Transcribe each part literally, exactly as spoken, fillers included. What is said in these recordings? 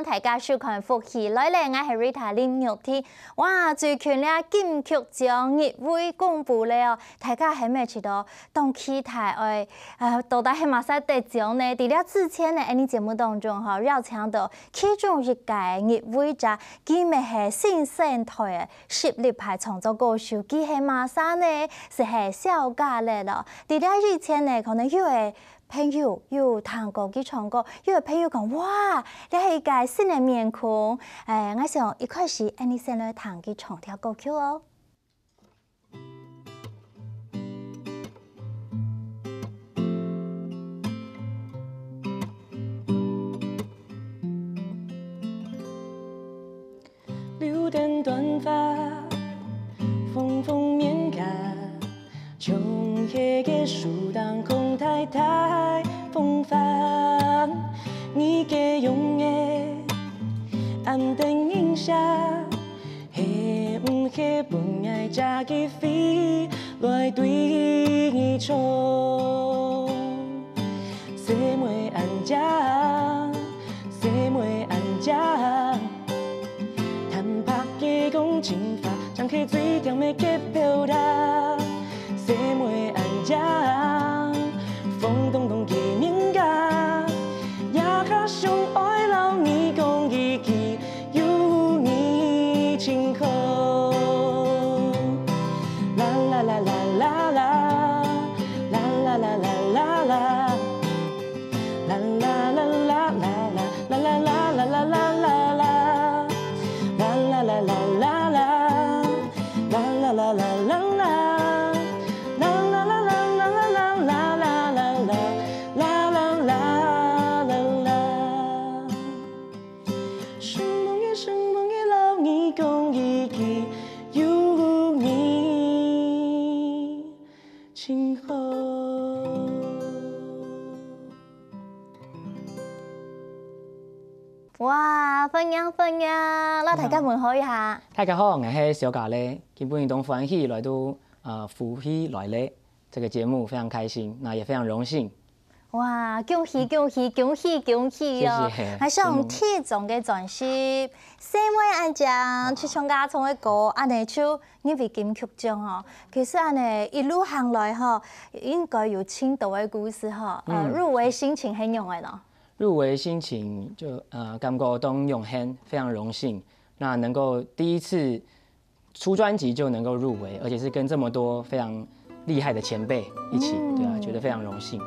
大家收看《福氣來了》，𠊎係Rita林玉婷。哇，最近這金曲獎入圍公布了哦，大家係毋係試著當期待愛，呃，到底係麼儕得獎呢？在這之前呢，𠊎等節目當中吼，邀請到其中一個入圍者，佢乜係新生代个實力派創作歌手，佢係麼儕呢？就係蕭嘉let哦。在這以前呢，可能有个 朋友有聽過佢唱歌，有个朋友講：「哇，這係一個新个面孔。」欸，𠊎想一開始，𠊎等先來聽佢唱條歌曲哦。哇，歡迎，歡迎，摎大家問好一下。大家好，𠊎係蕭嘉let，今晡日當歡喜來到，呃，《福氣來了》這個節目，非常開心，那也非常榮幸。哇，恭喜，恭喜，恭喜，恭喜哦！謝謝。還想第一張个專輯，細妹恁靚，就像頭先唱个歌，恁仔就入圍金曲獎哦。其實恁仔一路行來吼，應該有盡多个故事吼。呃，嗯。入圍心情係仰仔呢？入圍心情就，呃，感覺當榮幸，非常榮幸。那能夠第一次出專輯就能夠入圍，而且是跟這麼多非常厲害的前輩一起，嗯。對啊，覺得非常榮幸。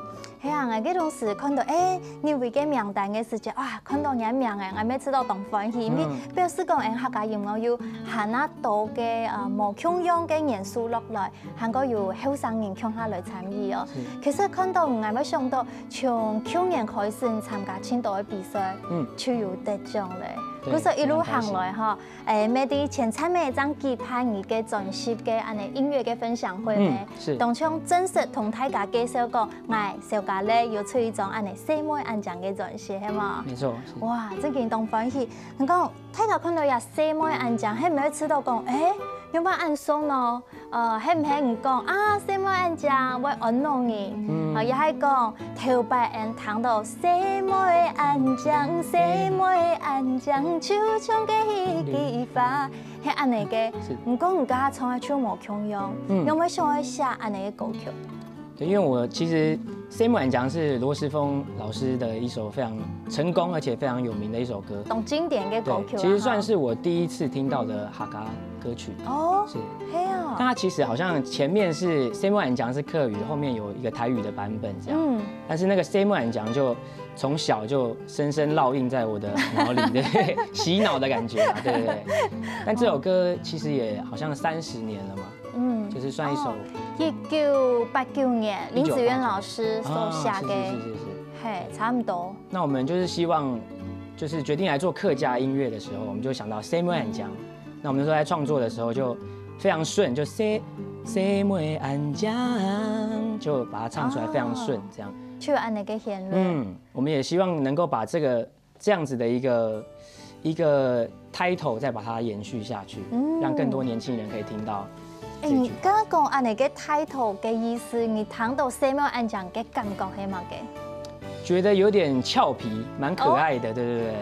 係啊，𠊎該當時看到，欸，入圍个名單个時節，哇，看到你个名欸，𠊎乜試著當歡喜，因為，嗯。表示講，𠊎等客家音樂有還較多个，呃，無共樣个元素落來，還過有後生人共下來參與哦。是。其實看到𠊎會想到，從舊年開始參加盡多个比賽，嗯。就有得獎了。對，故所一路行來吼，非常開心。 欸，乜在前站仔正舉辦你个專輯个恁仔音樂个分享會呢，嗯，是。當場正式同大家介紹講，𠊎蕭嘉let有出一張恁仔細妹恁靚个專輯，係無？沒錯，是。哇，真經當歡喜！你講，大家看到這細妹恁靚，係毋係試著講，欸，仰般恁熟呢？ 呃，係毋係你講啊，細妹恁靚會安到人，嗯。啊，也係講頭擺𠊎等聽到細妹恁靚，細妹恁靚，就像个一枝花，係恁仔个。是。毋過你家唱个就無共樣，嗯。仰會想愛寫恁仔个歌曲？對，因為我其實細妹恁靚是羅時豐老師的一首非常成功而且非常有名的一首歌。當經典个歌曲啊，對，其實算是我第一次聽到的客家歌曲。哦，是。係啊。但它其實好像前面是細妹恁靚是客語，後面有一個台語的版本這樣。嗯。但是那個細妹恁靚就從小就深深烙印在我的腦裡，對，洗腦的感覺嘛，對不對？但這首歌其實也好像三十年了嘛，嗯，就是算一首，哦，一九八九年林子淵老師所寫个，啊，是，是，是，是，是。嘿，差不多。那我們就是希望，就是決定來做客家音樂的時候，我們就想到細妹恁靚。那我們那時候在創作的時候就非常順，就細，細妹恁靚，就把它唱出來非常順，哦。這樣。就有恁仔个旋律。嗯，我們也希望能夠把這個，這樣子的一個，一個 title 再把它延續下去，嗯。讓更多年輕人可以聽到這句。欸，你剛剛講恁仔个 title 个意思，你聽到細妹恁靚个感覺係麼个？覺得有點俏皮，蠻可愛的，哦。對，對，對。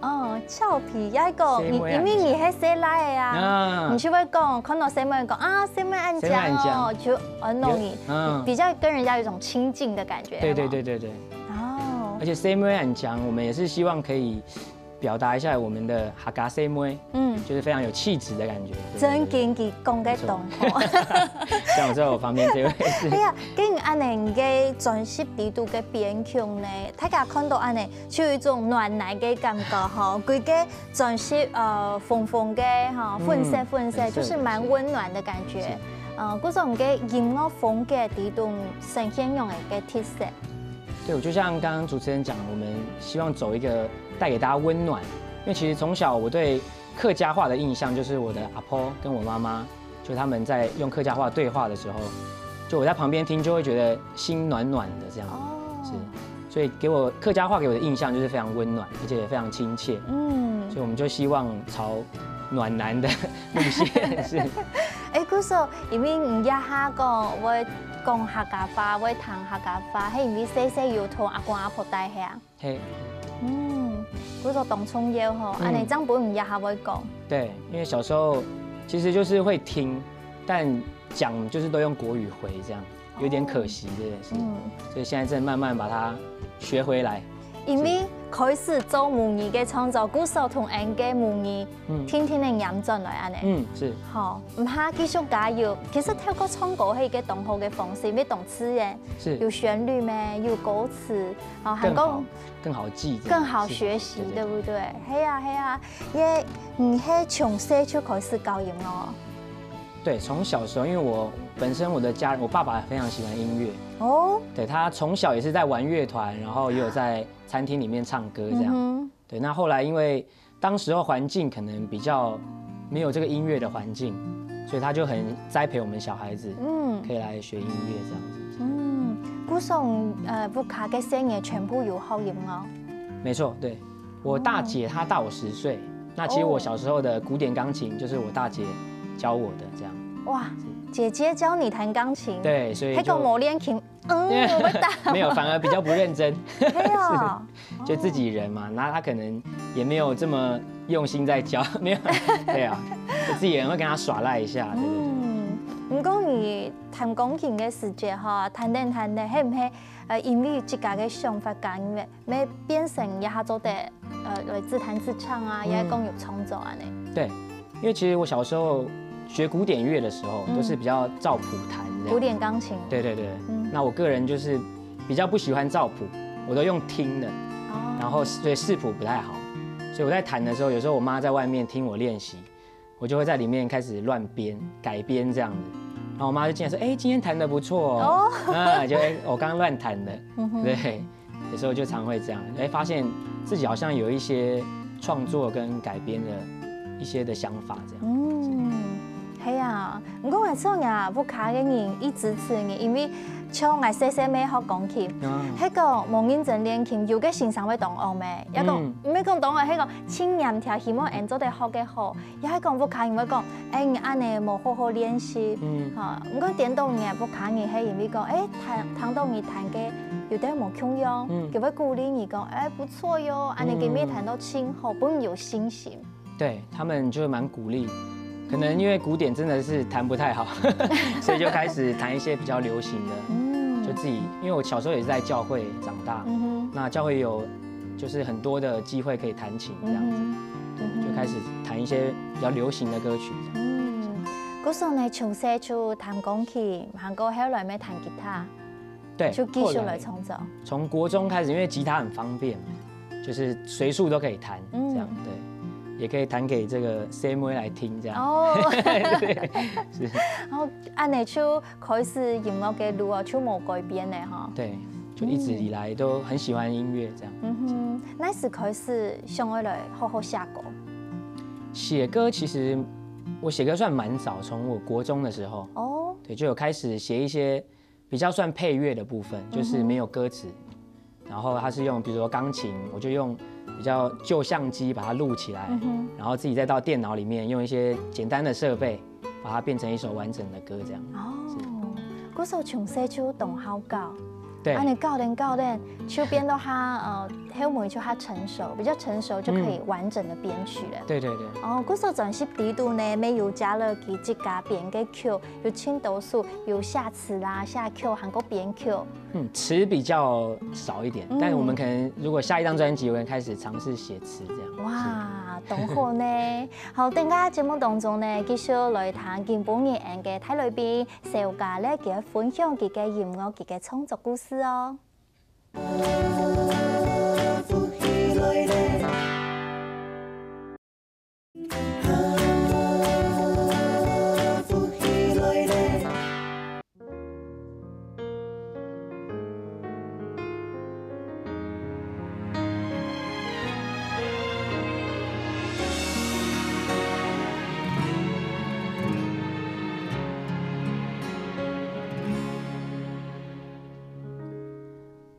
哦，俏皮，也係講你，細妹恁靚。因為你係細倈仔啊，啊。你就會講，看到細妹講啊，細妹恁靚哦，細妹恁靚。就安慰你，嗯。比較跟人家有一種親近的感覺。對，對，有沒有？對，對，對，對。哦。而且細妹恁靚，我們也是希望可以表達一下我們的客家細妹，嗯。就是非常有氣質的感覺。對，對，對。真經佢講个當好。沒錯。像我坐在我旁邊這位是。哎呀，跟恁樣个專輯裡肚个編曲呢，大家看到恁樣，就有一種暖男个感覺吼，規个專輯，呃，紅紅个吼，嗯，粉色粉色，粉色，就是蠻溫暖的感覺。是。呃，故所你个音樂風格裡肚呈現樣个一个特色。對，我就像剛剛主持人講，我們希望走一個帶給大家溫暖，因為其實從小我對客家話的印象就是我的阿婆跟我媽媽，就他們在用客家話對話的時候，就我在旁邊聽就會覺得心暖暖的這樣子。哦。是，所以給我客家話給我的印象就是非常溫暖，而且非常親切。嗯。所以我們就希望朝暖男的路線，是。哎，故所，因為你這下講會講客家話，會彈客家話，係因為細細有同阿公阿婆帶大啊？嘿。嗯，故所當重要吼，嗯。恁樣正分你這下會講。對，因為小時候其實就是會聽，但講就是都用國語回這樣，有點可惜這件事。嗯。所以現在正慢慢把它學回來。因為開始做母語个創作，故所同𠊎个母語，嗯。定定仔拈轉來恁樣。嗯，是。好，毋怕繼續加油。其實透過唱歌係一個當好个方式，因為當自然，是。有旋律咩，有歌詞，哦，還講更好，更好記這樣，更好學習，是，對，對，對。對不對？係啊，係啊，也，你係從細就開始搞音樂哦？對，從小時候，因為我本身我的家人，我爸爸非常喜歡音樂。哦。對，他從小也是在玩樂團，然後也有在餐廳裡面唱歌這樣。嗯哼。對，那後來因為當時候環境可能比較沒有這個音樂的環境，所以他就很栽培我們小孩子，嗯。可以來學音樂這樣子。嗯，故所，呃，屋下个細人全部有學音樂？沒錯，對。我大姐她大我十歲，那其實我小時候的古典鋼琴就是我大姐教我的，這樣。哇，姐姐教你彈鋼琴？對，所以就，係講無練琴，嗯，我會打。沒有，反而比較不認真。係哦。就自己人嘛，那他可能也沒有這麼用心在教，沒有，對啊，就自己人會跟他耍賴一下，對，對，對。嗯，毋過你彈鋼琴个時節吼，彈等彈等，係毋係，呃，因為自家个想法感覺，會變成一下做得，呃，來自彈自唱啊，嗯。也講有創作恁樣？對，因為其實我小時候學古典樂的時候，嗯。都是比較照譜彈這樣。古典鋼琴。對，對，對。嗯。那我個人就是比較不喜歡照譜，我都用聽的，哦。然後所以視譜不太好，所以我在彈的時候，有時候我媽在外面聽我練習，我就會在裡面開始亂編、改編這樣子。然後我媽就進來說：「哎，今天彈得不錯哦。」哦。啊，就：「哎，我剛剛亂彈的。」嗯哼。對，有時候就常會這樣，哎，發現自己好像有一些創作跟改編的一些的想法這樣。嗯，係啊，毋過𠊎想啊，屋下个人一直支持你，因為像𠊎細細妹學鋼琴，啊。係講無認真練琴，有个先生會當惡咩，也講，嗯。毋係講當惡，係講盡黏貼，希望𠊎做得學个好。 也係講屋下人會講：「哎，你恁樣無好好練習。」嗯。吼，毋過顛倒你个屋下人係因為講：「哎，聽，聽到你彈个有點無共樣。」嗯。佢會鼓勵你講：「哎，不錯喲，恁樣今日彈到盡好，嗯。分你有信心。」對，他們就會蠻鼓勵，可能因為古典真的是彈不太好，所以就開始彈一些比較流行的，嗯。就自己，因為我小時候也是在教會長大，嗯哼。那教會有就是很多的機會可以彈琴這樣子。嗯哼。 對，就開始彈一些比較流行的歌曲這樣。嗯，故所呢，從細就彈鋼琴，還過後來乜彈吉他，對，就繼續來創作。後來從國中開始，因為吉他很方便嘛，就是隨處都可以彈，嗯。這樣，對，也可以彈給這個細妹來聽這樣。哦。對，是。然後恁樣就開始音樂个路哦，就無改變了吼。對，就一直以來都很喜歡音樂這樣。嗯哼，那時開始想要來好好寫歌？寫歌其實我寫歌算蠻早，從我國中的時候，哦。對，就有開始寫一些比較算配樂的部分，就是沒有歌詞。嗯哼。然後它是用，比如說鋼琴，我就用比較舊相機把它錄起來，嗯哼。然後自己再到電腦裡面用一些簡單的設備，把它變成一首完整的歌這樣。哦，是。故所從細就當好搞。對，恁樣教練教練就變到他呃後尾就他成熟，比較成熟就可以完整的編曲了。對對對。哦，故所專輯裡肚呢，乜有加了佢自家編个曲，有盡多首，有寫詞啦、寫曲，還過編曲。嗯，詞比較少一點，嗯但我们可能如果下一张专辑，我们开始尝试写词这样。哇，當好呢！好，等下節目當中呢，繼續來聽今晡日俺个大來賓小嘉咧，佢分享佢个音樂、佢个創作故事哦。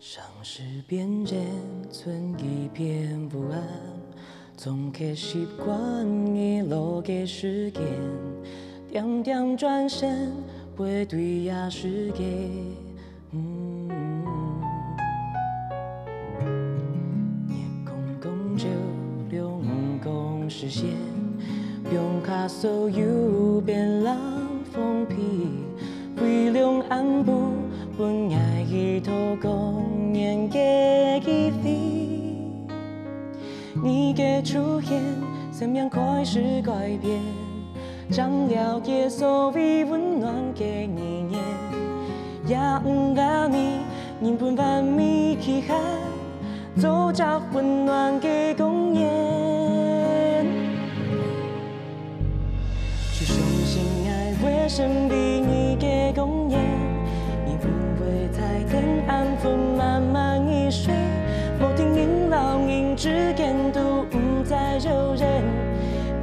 城市边缘存一片不安，总个习惯你落个时间，点点转身，背对呀世界。嗯，月光光照亮光视线，放下所有变冷风皮。 微亮暗晡，分𠊎一道光年个机会。你个出现，生命开始改变，将了解所谓温暖个语言。也毋怕你，人本万米期盼，做只温暖个光年。 去相信爱会成为你个光年，你不会在等暗风慢慢入睡，无定影老影之间都不再有人，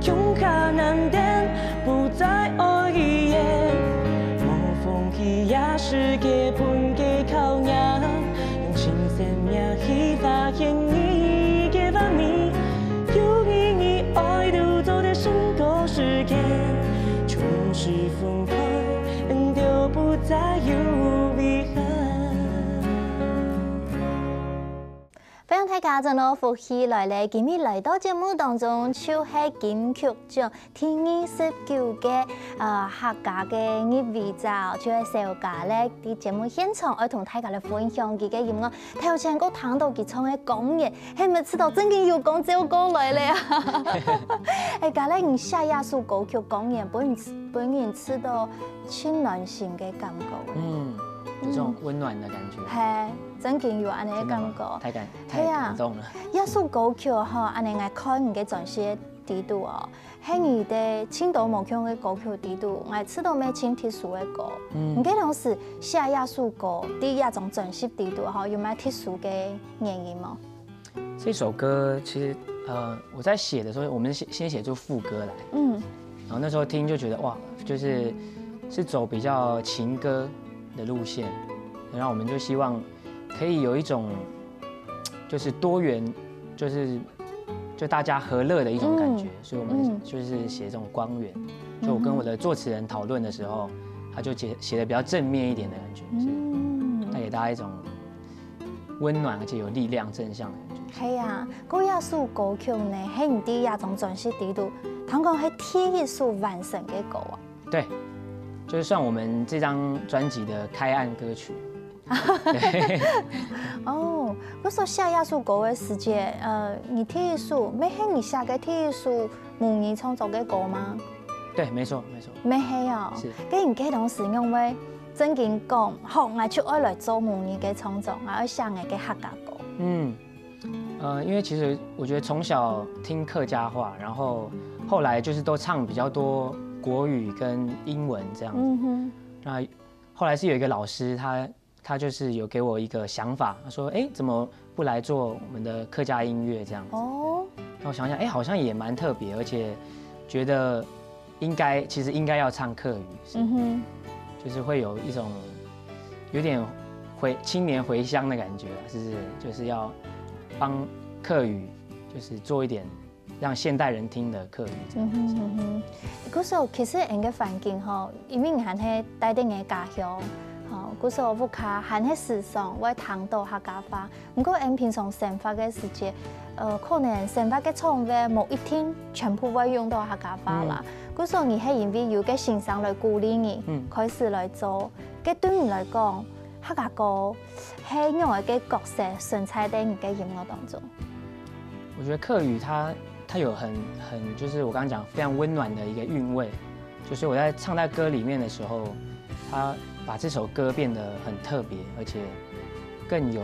恐吓难点，不再爱语言，无风雨也是个本个考验。 用尽生命去发现你个完美，有你，你爱都做得胜过世界，从此分开，人都不再有遗憾。欢迎大家轉到福氣來了，今日來到節目當中，就係金曲獎第二十九屆呃客家个入圍者，就係小嘉咧，在節目現場愛同大家來分享佢个音樂。頭先个聽到佢唱个光年，係毋係知道正經有光照過來了啊？哎，嘉咧，你寫這首歌曲光年，本人本人知道盡暖心个感覺。嗯，有這種溫暖的感覺。係，正經有恁樣个感覺。太感太感動了。這首歌曲吼，恁樣來看你个專輯底肚哦。 係你在盡多無共个歌曲底肚，𠊎知道乜盡特殊个歌。你該當時寫這首歌，在這張專輯底肚吼，有麼特殊个原因無？這首歌其實，呃，我在寫的時候，我們先先寫出副歌來，嗯，然後那時候聽就覺得哇，就是是走比較情歌的路線，然後我們就希望可以有一種就是多元，就是就大家和樂的一種感覺，所以我们就是写这种光源。就我跟我的作词人讨论的时候，他就写写的比较正面一点的感觉，是带给大家一种温暖而且有力量、正向的感觉。係啊，該這首歌曲呢，係你在這張專輯底肚，聽講係第一首完成个歌啊。对，就是算我们这张专辑的开案歌曲。哦，故所寫這首歌个時節，呃，你第一首，乜係你寫个第一首母語創作个歌嗎？对，没错，没错。乜係哦。是。該你該當時仰會正經講，好，𠊎就愛來做母語个創作，𠊎愛寫𠊎个客家歌。嗯，呃，因为其实我觉得从小听客家话，然后后来就是都唱比较多国语跟英文这样子。嗯哼。那后来是有一个老师，他他就是有给我一个想法，他说：“哎，怎么不来做我们的客家音乐这样子？”哦，那我想想，哎，好像也蛮特别，而且觉得应该，其实应该要唱客语，是嗯哼，就是会有一种有点回青年回乡的感觉啊，是不是？就是要帮客语，就是做一点让现代人听的客语这样子。嗯哼嗯哼。故所其實𠊎个環境吼，因為𠊎還係戴在𠊎家鄉，吼，故所屋下還係時常會聽到客家話。毋過，𠊎平常生活个時節，呃，可能生活个場合無一定全部會用到客家話啦。故所你係因為有个先生來鼓勵你，開始來做，該對你來講，客家歌係仰仔个角色存在在你个音樂當中？我觉得客语它它有很很就是我刚刚讲非常温暖的一个韵味，就是我在唱在歌里面的时候，它把这首歌变得很特别，而且更有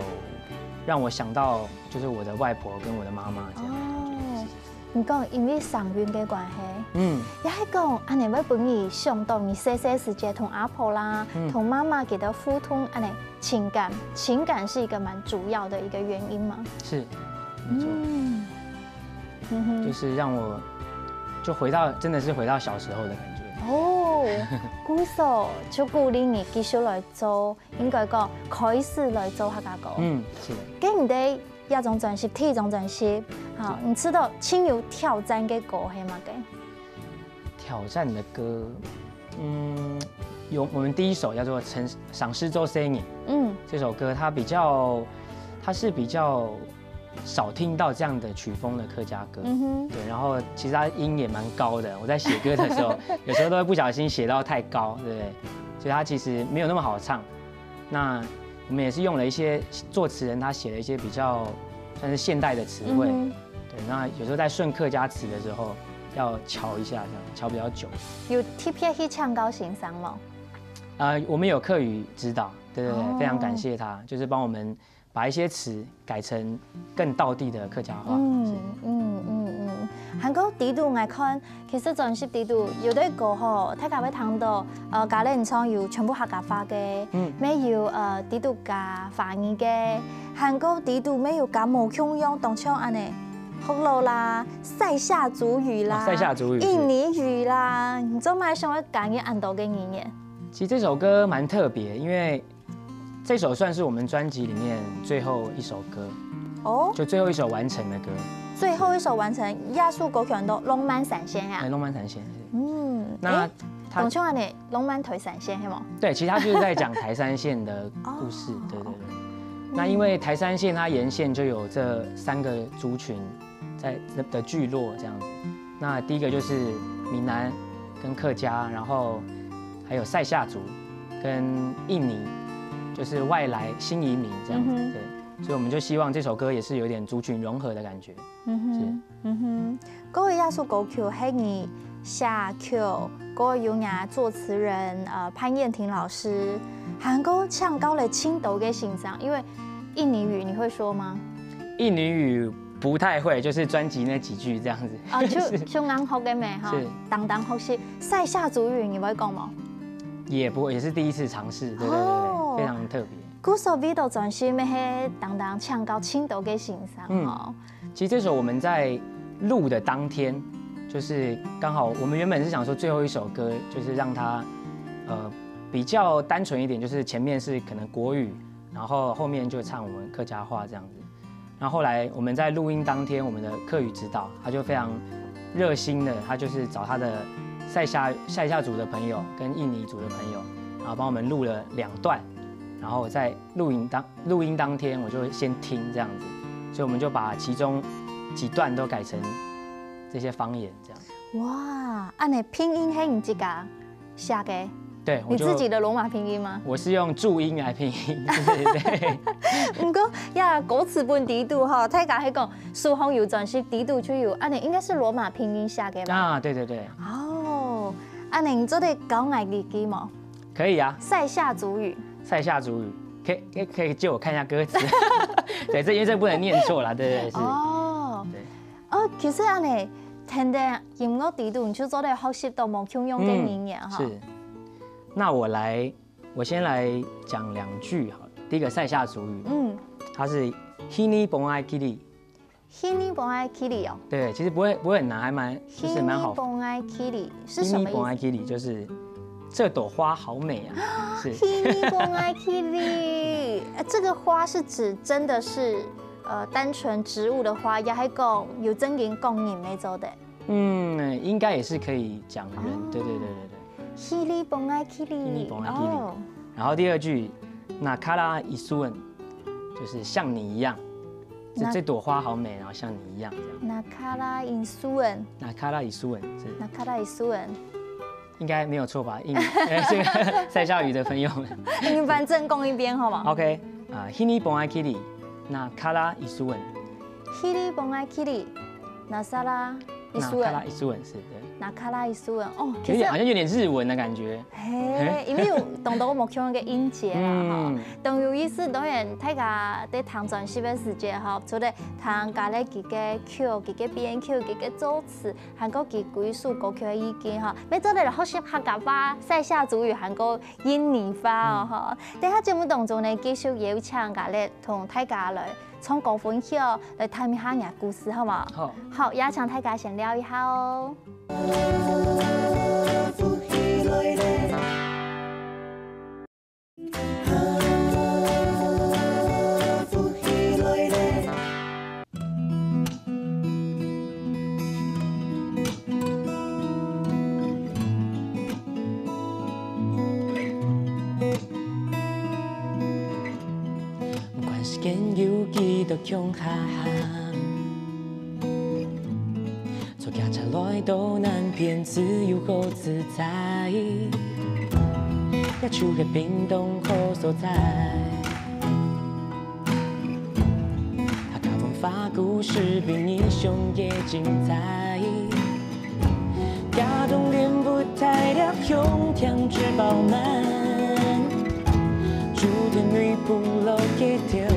让我想到就是我的外婆跟我的妈妈这样的感觉。你讲因为声音个关系，嗯，也係讲恁呢會分你想到你細細時節同阿婆啦，同妈妈佢个互动恁呢情感，情感是一个蛮主要的一个原因嘛。是，没错。嗯，就是让我就回到真的是回到小时候的感觉。哦，故所就鼓励你继续来做，应该讲开始来做客家歌。嗯，是。跟你的一张专辑，第一张专辑，哈，你知道最有挑战个歌系么个？挑战的歌，嗯，有我们第一首叫做《赏赏识周 C 你》，嗯，这首歌它比较，它是比较少听到这样的曲风的客家歌，嗯哼，对，然后其实它音也蛮高的，我在写歌的时候，有时候都会不小心写到太高，对不对？所以它其实没有那么好唱。那我们也是用了一些作词人他写的一些比较算是现代的词汇，嗯、对，那有时候在顺客家词的时候要敲一下，这样敲比较久。有特别去请教先生吗？啊、呃，我们有客语指导，对对对，哦、非常感谢他，就是帮我们把一些词改成更道地的客家话。嗯嗯嗯嗯，还过底肚来看。 其实专辑底肚有个歌吼，大家会听到，呃，嘉玲唱有全部客家话个，嗯，乜有呃底肚加華語个，還過底肚乜有加無共樣，當像恁呢，學老啦、賽夏族語啦、賽夏族語、印尼語啦，你做麼个想要加入恁多个語言？其实这首歌蛮特别，因为 这首算是我们专辑里面最后一首歌哦，就最后一首完成的歌。最后一首完成，耶稣狗犬都浪漫闪现啊，哎，浪漫闪现。嗯，那懂就按呢，浪漫腿闪现，系吗？对，其实他就是在讲台三线的故事，对对对。那因为台三线它沿线就有这三个族群， 在的聚落这样子。那第一个就是闽南跟客家，然后还有塞夏族跟印尼，就是外来新移民这样子。对，所以我们就希望这首歌也是有点族群融合的感觉。嗯哼，嗯哼。各位耶稣歌曲，黑你下 Q，各位有雅作词人呃潘燕婷老师，还过唱高了青豆给欣赏，因为印尼语你会说吗？印尼语 不太会，就是专辑那几句这样子。啊，就就啱學个咩哈，當當學習。塞夏族語你會講無？也不也是第一次尝试，对对对，非常特别。故所為到專心咩係當當唱到青島个先生哦。其实这首我们在录的当天，就是刚好我们原本是想说最后一首歌就是让它呃比较单纯一点，就是前面是可能国语，然后后面就唱我们客家话这样子。 然后后来我们在录音当天，我们的客语指导他就非常热心的，他就是找他的塞夏塞夏族的朋友跟印尼族的朋友，然后帮我们录了两段，然后在录音当录音当天我就先听这样子，所以我们就把其中几段都改成这些方言这样。哇，恁呢拼音係你自家 寫个。对，你自己的罗马拼音吗？我是用注音来拼音，对对对。不过呀，歌词本底肚哈，大家还讲书上有转是底肚就有，啊，你应该是罗马拼音写个吧？啊，对对对。哦，啊，你做得教我几句吗？可以啊。塞夏族语。塞夏族语，可以可以可以借我看一下歌词。对，这因为这不能念错啦，对对对。哦，对。 哦，其实恁呢，听得音乐底肚，你就做得学习到无共样个语言哈。是，那我来，我先来讲两句好了。第一个塞夏族语，嗯，它是 hini bongai kili。 hini bongai kili 哦。对，其实不会不会很难，还蛮就是蛮好。 hini bongai kili 是什么意思？ hini bongai kili 就是这朵花好美啊，是。 hini bongai kili，这个花是指真的是 呃，单纯植物的话，也还讲有正经讲人没做的。嗯，应该也是可以讲人，对对对对对。hili bongai kili，hili bongai kili。哦，然后第二句，なからいすうん，就是像你一样，这那这朵花好美，然后像你一样这样。なからいすうん。なからいすうん，是。なからいすうん。应该没有错吧？应，呃，这个赛夏语的朋友们。你反正讲一遍好吗？OK，啊，日本語なからいすうん。日本語なからいすうん。なからいすうん，是的。なからいすうん，哦，其实有点好像有点日文的感觉。嘿，因为有当多无共个音节啦，哈。嗯。当有意思，当然大家在听专辑的时节，哈，除了听家己个曲、佢个编曲、佢个作词，还有佢每首歌曲个意境，哈，要做得来学习客家话、赛夏族语，还有印尼话哦，哈。等下节目当中呢，继续邀请家己同大家来唱歌分享，来谈一下你个故事，好吗？好。好，也请大家先尞一下哦。不管时间有几多长下行，坐脚车来到南边，自由好自在。也就个冰冻好所在。客家文化故事比你想个精彩。 家当连舞台了，胸腔之饱满，竹田内部落个调。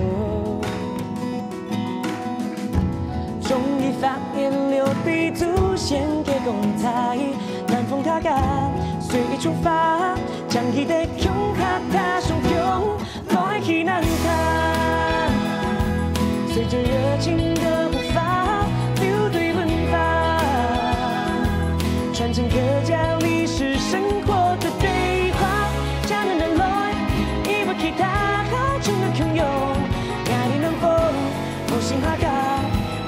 中医发现了被祖先个公仔，南风他个水出发，将一代穷卡他雄雄。 来去南洋，随着热情的步伐，留对文化，传承客家历史生活的对话。家人们来，一步其他，好chung的共用，压力能否，不心怕高，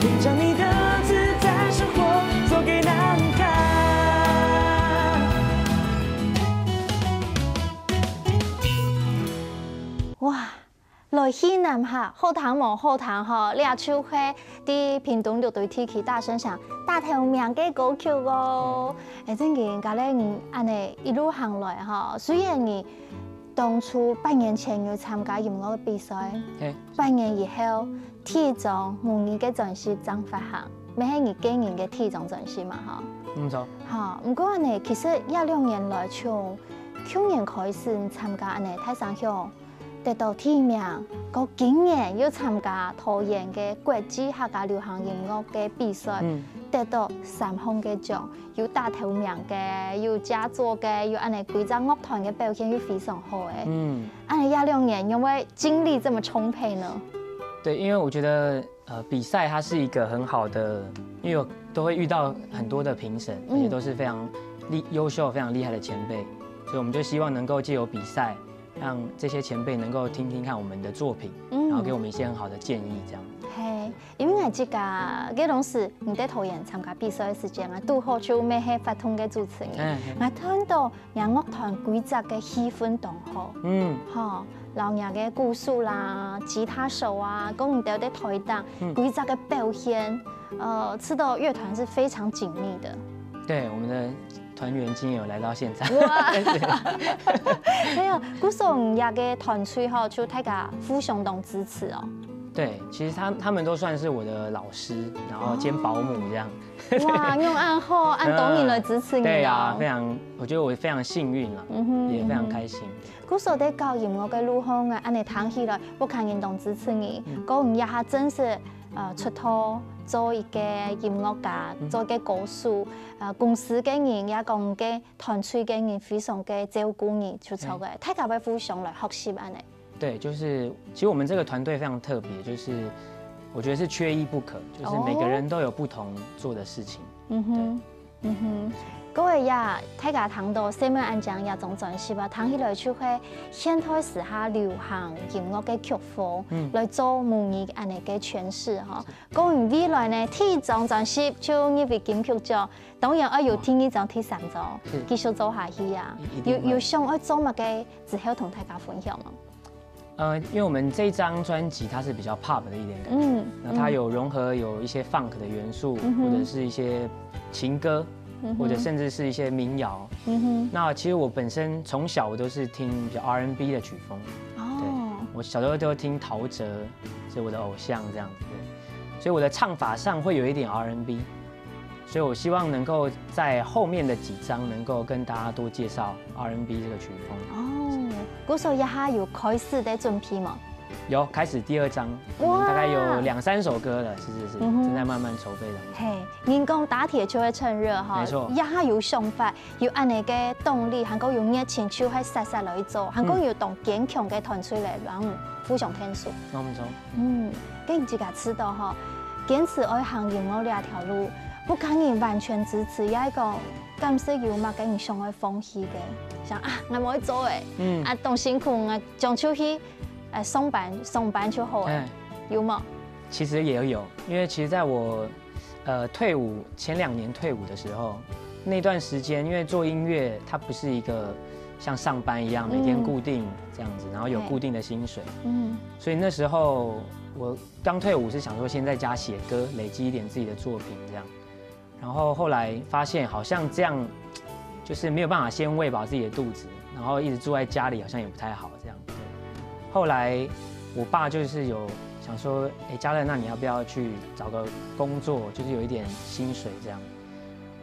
领着你的自在生活，走给南洋。 哇，來去南洋，好聽無好聽吼，這就係在屏東六堆地區大聲響大頭名个歌曲哦。欸，正經，家己恁呢一路行來吼，雖然你當初八年前有參加音樂比賽，嘿。八年以後，第一張母語个專輯正發行，乜係你個人个第一張專輯嘛吼。嗯，著。吼，毋過呢，其實這兩年來，從舊年開始你參加恁呢大聲響 得到第一名，過今年又參加桃園个國際客家流行音樂个比賽，嗯。得到三項个獎，有大頭名个，有佳作个，有恁呢歸隻樂團个表現又非常好欸。嗯。恁呢這兩年因為精力這麼充沛呢？對，因為我覺得，呃，比賽它是一個很好的，因為我都會遇到很多的評審，嗯。而且都是非常厲-，優秀、非常厲害的前輩，所以我們就希望能夠藉由比賽， 讓這些前輩能夠聽聽看我們的作品，嗯。然後給我們一些很好的建議，這樣。嘿，因為𠊎自家，該當時你在桃園參加比賽个時間啊，堵好就乜係活動个主持人。嗯，嗯。𠊎看到若樂團歸隻个氣氛當好，嗯。吼，然後若个鼓手啦、吉他手啊，講你兜在台頂，嗯。歸隻个表現，呃，知道樂團是非常緊密的。對，我們的 團員今天有來到現場。哇！對。還有，故所若个團隊吼，就大家互相當支持哦。對，其實他-，他們都算是我的老師，然後兼保姆這樣。哇，恁好，恁多人來支持你哦。對啊，非常，我覺得我非常幸運啦，嗯哼，也非常開心。嗯哼。故所在搞音樂个路項啊，恁呢聽起來，屋下人當支持你，嗯。過你這下正式，呃，出道做一個音樂家，嗯。做一個歌手，呃，公司个人也講个 團隊个人非常个照顧你，就著个，嘿。大家會互相來學習恁呢。對，就是，其實我們這個團隊非常特別，就是我覺得是缺一不可，就是每個人都有不同做的事情。哦。嗯哼，對。嗯哼。各位呀，大家聽到細妹恁靚這張專輯啊，聽起來就係現代時下流行音樂个曲風，嗯。來做母語恁樣个詮釋哈。講未來呢，第一張專輯就入圍金曲獎，當然愛有第二張、第三張，是。繼續做下去啊。一、一定會。有、有想愛做麼个之後同大家分享嗎？ 呃，因為我們這一張專輯它是比較 pop 的一點感覺，嗯，那它有融合有一些 funk 的元素，嗯哼。或者是一些情歌，嗯哼。或者甚至是一些民謠。嗯哼。那其實我本身從小我都是聽比較 R and B 的曲風，哦。對，我小時候就聽陶喆，是我的偶像這樣子，對。所以我的唱法上會有一點 R and B，所以我希望能夠在後面的幾張能夠跟大家多介紹 R and B 這個曲風。哦，故所這下有開始在準備嗎？有，開始第二張，我們大概有兩三首歌了，是是是，嗯哼。正在慢慢籌備當中。嘿，人講打鐵就會趁熱哈，沒錯。這下有想法，有恁樣个動力，還過有熱情，就會煞煞來做，還過有當堅強个團隊來幫互相添手。那我們從嗯，跟你自家知道哈，堅持愛行音樂這條路，屋下人完全支持，也係講敢識有麼个你想愛放棄个，想啊，𠊎無愛做誒，嗯。啊，當辛苦，𠊎將就去，呃，上班，上班就好誒，哎。有無？其實也有，因為其實在我，呃，退伍，前兩年退伍的時候，那段時間，因為做音樂，它不是一個像上班一樣，每天嗯。固定這樣子，然後有固定的薪水。嗯。所以那時候我剛退伍是想說先在家寫歌，累積一點自己的作品這樣。然後後來發現好像這樣就是沒有辦法先餵飽自己的肚子，然後一直住在家裡好像也不太好這樣。對。後來我爸就是有想說，哎，家樂，那你要不要去找個工作，就是有一點薪水這樣。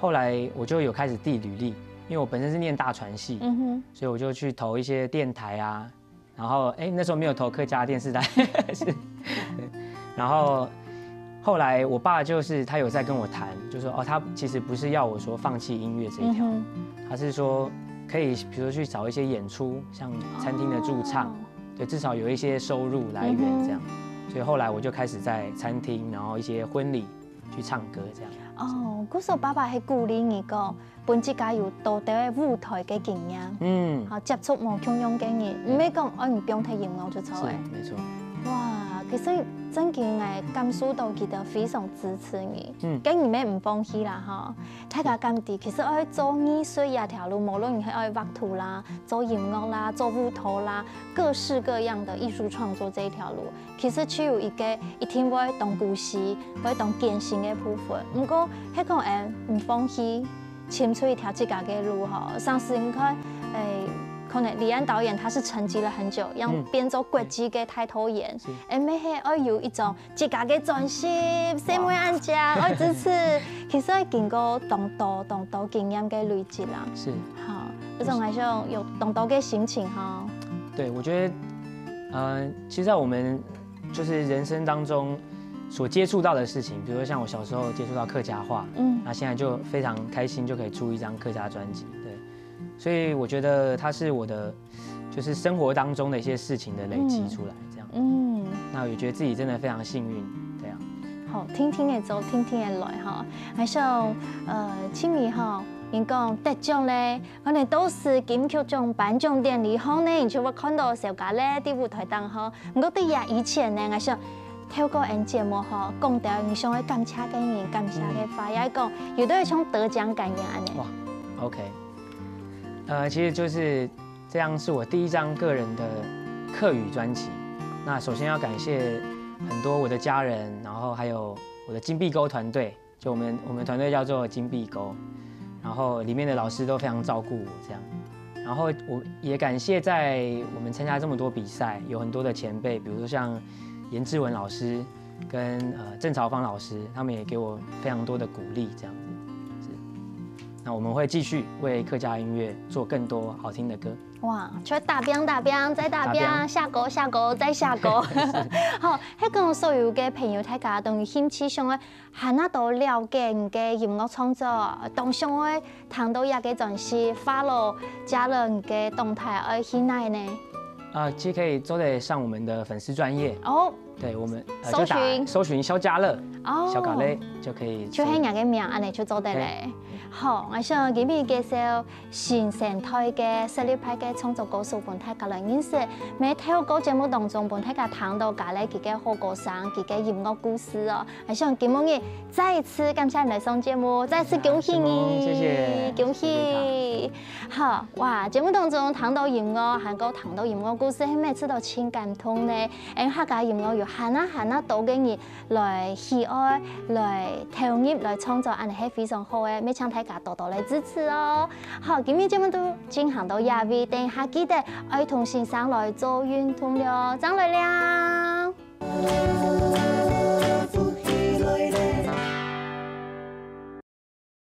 後來我就有開始遞履歷，因為我本身是念大傳系，嗯哼。所以我就去投一些電台啊，然後，哎，那時候沒有投客家電視台，是，對。然後後來我爸就是他有在跟我談，就說，哦，他其實不是要我說放棄音樂這一條，嗯哼。他是說可以，比如說去找一些演出，像餐廳的駐唱，哦。對，至少有一些收入來源這樣。嗯哼。所以後來我就開始在餐廳，然後一些婚禮去唱歌這樣。哦，故所爸爸係鼓勵你講，分自家有多兜个舞台个經驗，嗯。好，接觸無共樣个人，嗯。毋係講，哦，你放忒音樂就做誒。是，沒錯。哇，其實真經誒，感受到佢兜非常支持你，嗯。跟你乜毋放棄啦，吼。大家敢知，其實愛做藝術這條路，無論你係愛畫圖啦、做音樂啦、做舞蹈啦，各式各樣的藝術創作這一條路， 其實就有一個一定會當孤栖、會當艱辛个部分。毋過，係講𠊎毋放棄，尋出一條自家个路吼。像是你看，誒，可能李安導演他是沉寂了很久，要變做國際个大導演，嗯。是。誒，乜係愛有一種自家个專輯，細妹恁靚，愛支持。其實愛經過當多、當多經驗个累積啦。是。好，這種來說有當多个心情哈。對，我覺得，呃，其實在我們 就是人生當中所接觸到的事情，比如說像我小時候接觸到客家話，嗯。那現在就非常開心，就可以出一張客家專輯，對。所以我覺得它是我的，就是生活當中的一些事情的累積出來，這樣。嗯。那我也覺得自己真的非常幸運，這樣。好，定定仔做，定定仔來哈。還像，呃，清怡哈，你講得獎咧， 可能到時金曲獎頒獎典禮項呢，你就會看到小佳咧在舞台頂吼。毋過在這以前呢，𠊎想透過𠊎節目吼，講到你想愛感謝个人、感謝个話，也講有兜像得獎感言恁樣。哇，OK，呃，其實就是這張是我第一張個人的客語專輯。那首先要感謝很多我的家人，然後還有我的金碧溝團隊， 就我們，我們團隊叫做金碧溝，然後裡面的老師都非常照顧我這樣。然後我也感謝在我們參加這麼多比賽，有很多的前輩，比如說像顏志文老師跟，呃，鄭朝芳老師，他們也給我非常多的鼓勵這樣子。是。那我們會繼續為客家音樂做更多好聽的歌。哇，就打拚打拚，再打拚，打拚。下歌下歌再下歌。是。好，該講所有个朋友，大家都有興趣想愛 還較多了解你个音樂創作，當想愛聽到這個專輯，follow嘉樂你个動態，愛去哪呢？啊，其實可以做得上我們的粉絲專頁。哦，对，我们呃就打搜寻，搜寻萧家乐，哦，萧家乐就可以搜。就喊你个名，恁呢就做得了。好，我想今日介绍新生代个实力派个创作歌手分大家来认识，也透过节目当中分大家听到家乐佢个好歌聲，佢个音乐故事哦。我想今日再一次感谢你来上节目，再次恭喜你，谢谢，谢谢。恭喜。好，哇，节目当中听到音乐，还有听到音乐故事，每次都真感动呢。 因客家音樂有還啊還啊多个人來喜愛、來投入、來創作，恁呢係非常好个，也請大家多多來支持哦。好，今日節目就進行到這位，等一下記得愛同先生來做運動了，正來尞。